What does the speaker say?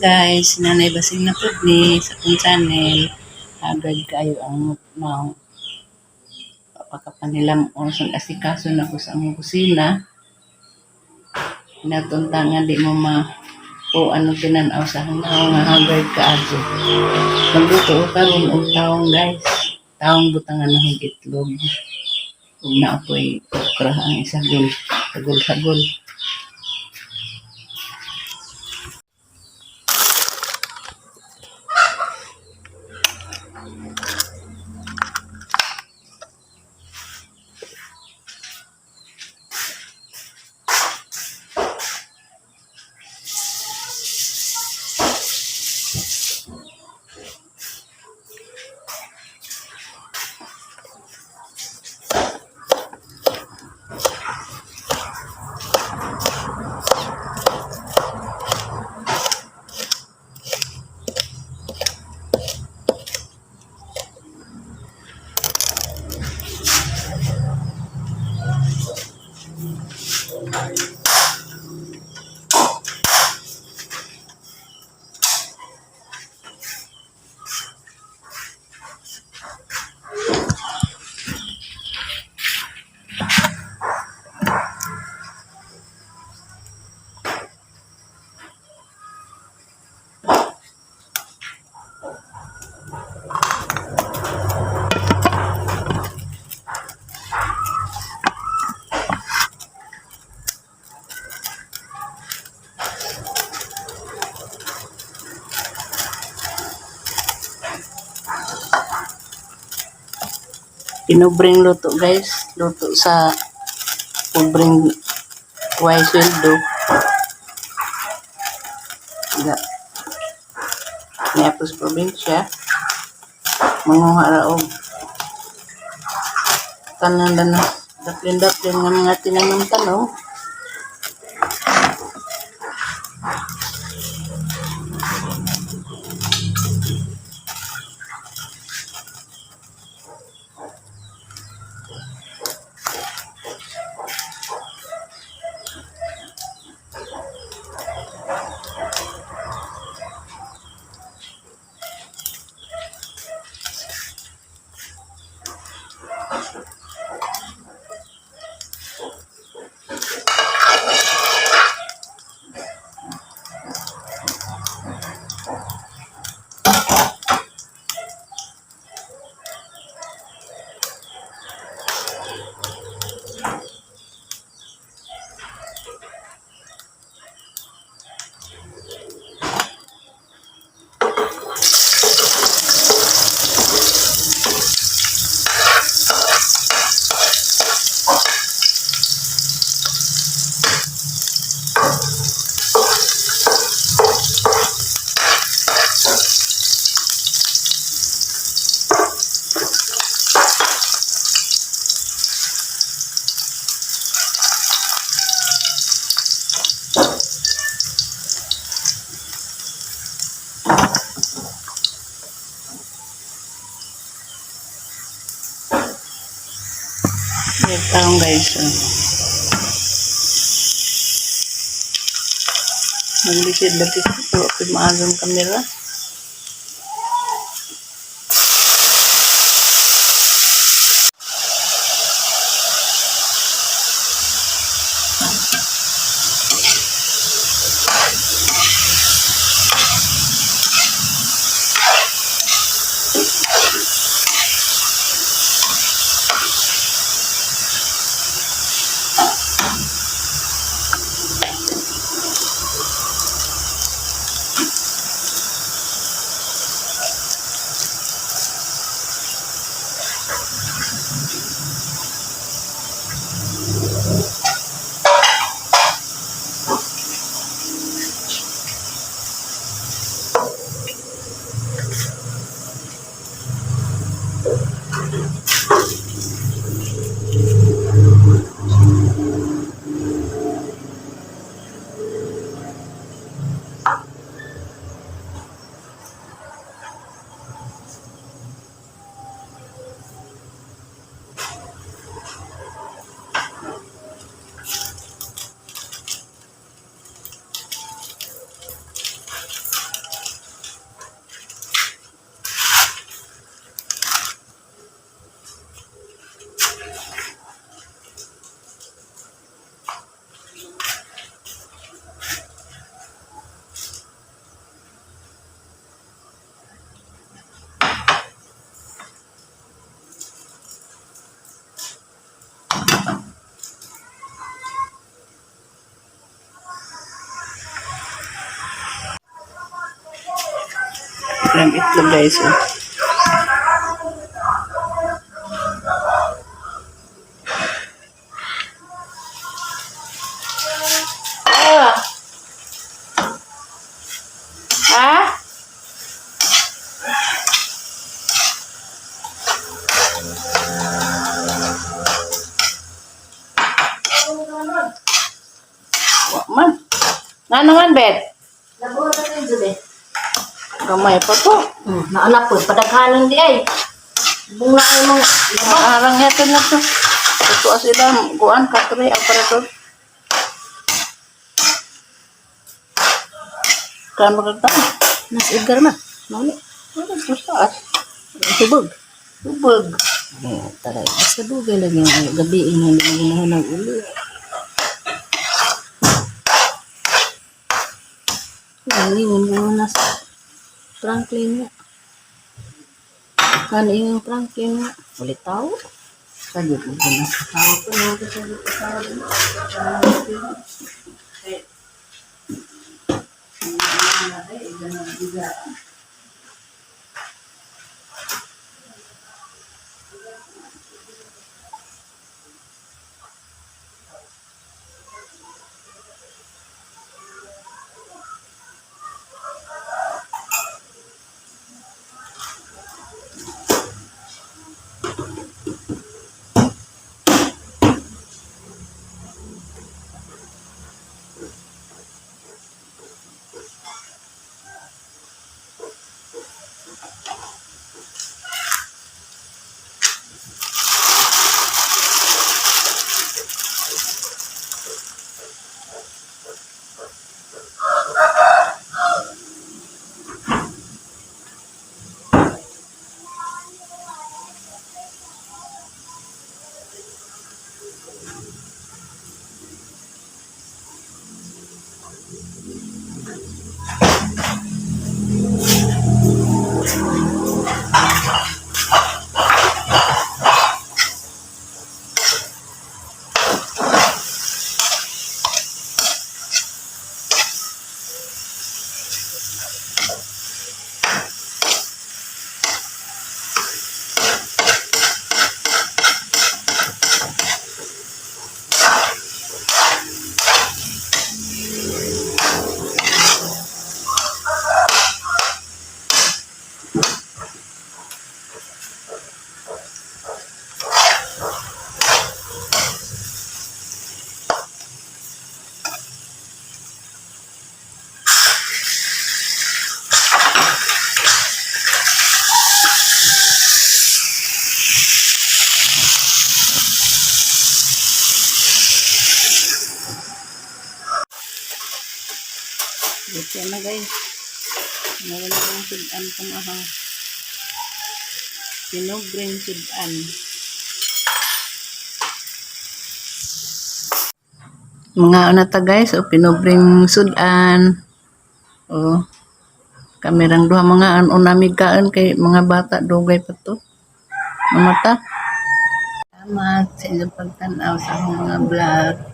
Guys, Nanay Basing na pud ni sa akong channel. Hagad kaayo ang mao pagkapanilam-on sa asikaso nako sa among kusina. Natunta nga di mo ma o ano tinan-aw sa hangnaw nga haggard kaayo. Magluto ko karon og tahong, guys. Tahong butangan na og itlog. Ug naa po'y okra ang isagol. Sagol-sagol. Pinobreng luto, guys. Luto sa pobreng way sweldo. Ga. Niapos probinsya. Manguha ra og tanan na daplin-daplin nga mga tinanom tanong. May tahong, guys. Oh. Maglisid lagi ko. Wa maagong kamera. Ilang itlog, guys. Oh. Ah. Ha? Wa man. Nga naman, Bet? Nabuhat na yun, Jude. Gamay pa to. Naanak ko, padaghanan di ay. Bunga ay mga Arang yatin na to. Ito sila, kuan, katre, aparador. Kan maganda. Nas Edgar ma. Mauli. Ano ito taas? Tubog. Tubog. Eh, taray. Basta dugay lagi ang gabi ingon di mo ng uli. Ang ingon ko nas Franklin nga. Kan ingon Franklin nga. Ulit tao. Sagot mo na. Tawag ko na ako sa Luto na, guys. Meron na akong sudan pang ahang. Pinobreng sudan. Mga ano ta, guys, o pinobreng sudan. O kami rang duha mga ano nami kaon kay mga bata dugay pa to. Mamata. Salamat sa inyong pagtanaw sa akong mga vlog.